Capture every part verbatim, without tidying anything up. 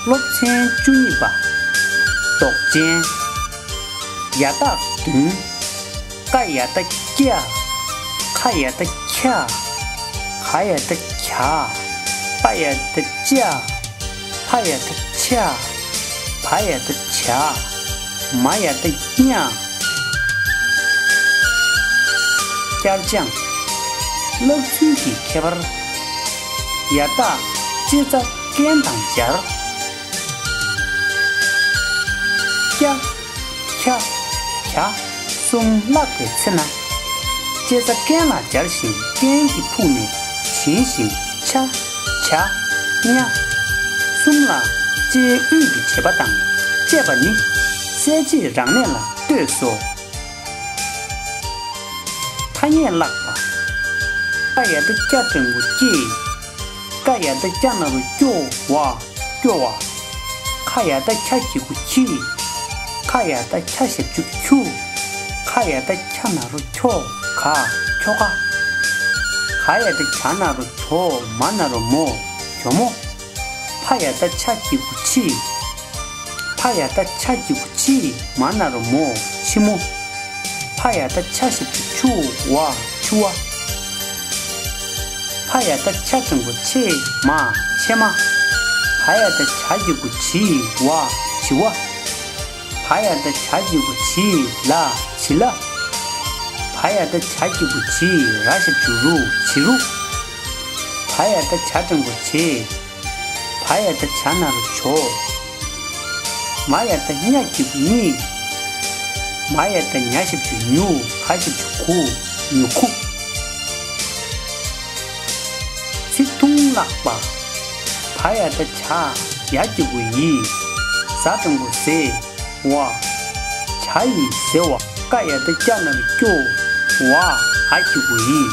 སློབ་ཚན་བཅུ་གཉིས་པ། འདོགས་ཅན། ཡ་བཏགས་མདུན། ཀ་ཡ་བཏགས་ཀྱ། ཁ་ཡ་བཏགས་ཁྱ། ག་ཡ་བཏགས་གྱ། པ་ཡ་བཏགས་པྱ། ཕ་ཡ་བཏགས་ཕྱྱ། བ་ཡ་བཏགས་བྱ། མ་ཡ་བཏགས་མྱ། བསྐྱར་སྦྱང་། བསླབ་ཚུལ་གྱི་ཁྱད་པར། ཡ་བཏགས་ལྕེ་རྩ་རྐན་དང་སྦྱར། ཀྱ། ཁྱ། གྱ། གསུམ་བཀླགས་པའི་ཚེ་ན། ལྕེ་རྩ་རྐན་ལ་སྦྱར་ཞིང་རྐན་གྱི་ཕུག་ནས་བྱིན་ཞིང་ཆ། ཇ། ཉ། གསུམ་ལ་ལྕེའི་དབུས་ཀྱི་བྱེད་པ་དང་བཅས་པ་ནི་གསལ་བྱེད་རང་གནས་ལ་ལྟོས་སོ། ཐ་སྙད་བཀླག་པ། ཀ་ཡ་བཏགས་ཀྱ་འགྲེང་བུ་ཀྱེ། ཀ་ཡ་བཏགས་ཀྱ་ན་རོ་ཀྱོ། བ། སྐྱོ་བ། ཁ་ཡ་བཏགས་ཁྱ་གི་གུ་ཁྱི། ཁ་ཡ་བཏགས་ཁྱ་ཞབས་ཀྱུ་ཁྱུ། ཁ་ཡ་བཏགས་ཁྱ་ན་རོ་ཁྱོ། ག། ཁྱོ་ག། ག་ཡ་བཏགས་གྱ་ན་རོ་གྱོ། མ་ན་རོ་མོ། གྱོ་མོ། ཕ་ཡ་བཏགས་ཕྱ་གི་གུ་ཕྱི། ཕ་ཡ་བཏགས་ཕྱ་གི་གུ་ཕྱི། མ་ན་རོ་མོ། ཕྱི་མོ། ཕ་ཡ་བཏགས་ཕྱ་ཞབས་ཀྱུ་ཕྱུ། བ། ཕྱུ་བ། ཕ་ཡ་བཏགས་ཕྱ་འགྲེང་བུ་ཕྱེ། མ། ཕྱེ་མ། བ་ཡ་བཏགས་བྱ་གི་གུ་བྱི། བ། བྱི་བ། བ་ཡ་བཏགས་བྱ་གི་གུ་བྱི་ལ། བྱི་ལ། བ་ཡ་བཏགས་བྱ་གི་གུ་བྱི་ར་ཞབས་ཀྱུ་རུ། བྱི་རུ། བ་ཡ་བཏགས་བྱ་འགྲེང་བུ་བྱེ། བ་ཡ་བཏགས་བྱ་ན་རོ་བྱོ། མ་ཡ་བཏགས་མྱ་གི་གུ་མྱི། མ་ཡ་བཏགས་མྱ་ཞབས་ཀྱུ་མྱུ། ག་ཞབས་ཀྱུ་གུ། མྱུ་གུ། ཚིག་ཐུང་བཀླག་པ། བ་ཡ་བཏགས་བྱ། ཡ་གི་གུ་ཡི། ཟ་འགྲེང་བུ་ཟེ། བ། བྱ་ཡིས་ཟེར་བ། ཀ་ཡ་བཏགས་ཀྱ་ན་རོ་སྐྱོ། བ། འ་གི་གུ་འི།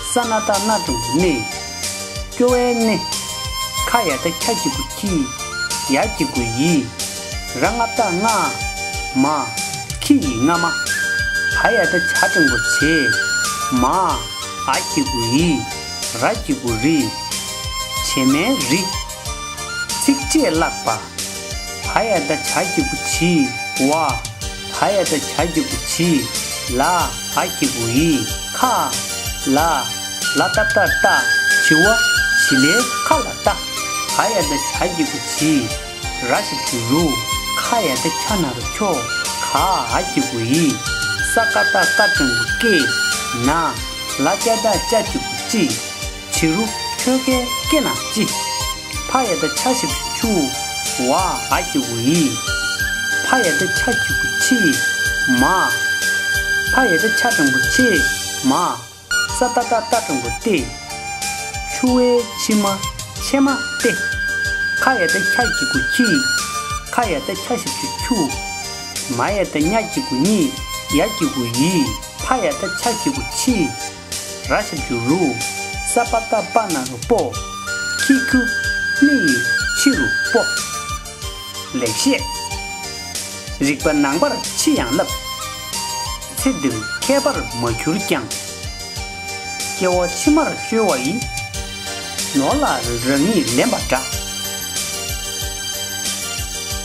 ས་ན་བཏགས་སྣ་འགྲེང་བུ་སྣེ། སྐྱོ་བའི་སྣེ། ཁ་ཡ་བཏགས་ཁྱ་གི་གུ་ཁྱི། ཡ་གི་གུ་ཡི། ར་ང་བཏགས་རྔ། མ། ཁྱི་ཡི་རྔ་མ། བ་ཡ་བཏགས་བྱ་འགྲེང་བུ་བྱེ། མ། འ་གི་གུ་འི། ར་གི་གུ་རི། བྱེ་མའི་རི། ཚིགས་བཅད་བཀླག་པ། བ་ཡ་བཏགས་བྱ་གི་གུ་བྱི། བ། བ་ཡ་བཏགས་བྱ་གི་གུ་བྱི་ལ། འ་གི་གུ་འི། ཁ། ལ། ལ་ཏ་བཏགས་ལྟ། བྱི་བ། བྱི་ལའི་ཁ་ལ་ལྟ། བ་ཡ་བཏགས་བྱ་གི་གུ་བྱི། ར་ཞབས་ཀྱུ་རུ། ཁ་ཡ་བཏགས་ཁྱ་ན་རོ་ཁྱོ། ག། འ་གི་གུ་འི། ས་ཀ་བཏགས་སྐ་འགྲེང་བུ་སྐེ། ན། ལ་ཀྱ་བཏགས་ལྕ་གི་གུ་ལྕི། བྱི་རུ་ཁྱོ་གའི་སྐེ་ན་ལྕི། ཕ་ཡ་བཏགས་ཕྱ་ཞབས་ཀྱུ་ཕྱུ། བ། འ་གི་གུ་འི། ཕ་ཡ་བཏགས་ཕྱ་གི་གུ་ཕྱི། མ། ཕ་ཡ་བཏགས་ཕྱ་འགྲེང་བུ་ཕྱེ། མ། ས་ཏ་བཏགས་སྟ་འགྲེང་བུ་སྟེ། ཕྱུ་བའི་ཕྱི་མ་ཕྱེ་མ་སྟེ། ཁ་ཡ་བཏགས་ཁྱ་གི་གུ་ཁྱི། ཁ་ཡ་བཏགས་ཁྱ་ཞབས་ཀྱུ་ཁྱུ། མ་ཡ་བཏགས་མྱ་གི་གུ་མྱི། ཡ་གི་གུ་ཡི། ཕ་ཡ་བཏགས་ཕྱ་གི་གུ་ཕྱི། ར་ཞབས་ཀྱུ་རུ། ས་པ་བཏགས་སྤ་ན་རོ་སྤོ། ཁྱི་ཁྱུ་སྨི་ཡི་ཕྱི་རུ་སྤོ། ལེགས་བཤད། རིག་པ་ནང་པར་ཕྱི་ཡང་བསླབ། ཚེ་འདིར་མཁས་པར་མ་གྱུར་ཀྱང་། སྐྱེ་བ་ཕྱི་མར་བཅོལ་བ་ཡི། ནོར་ལ་རང་ཉིད་ལེན་པ་འདྲ།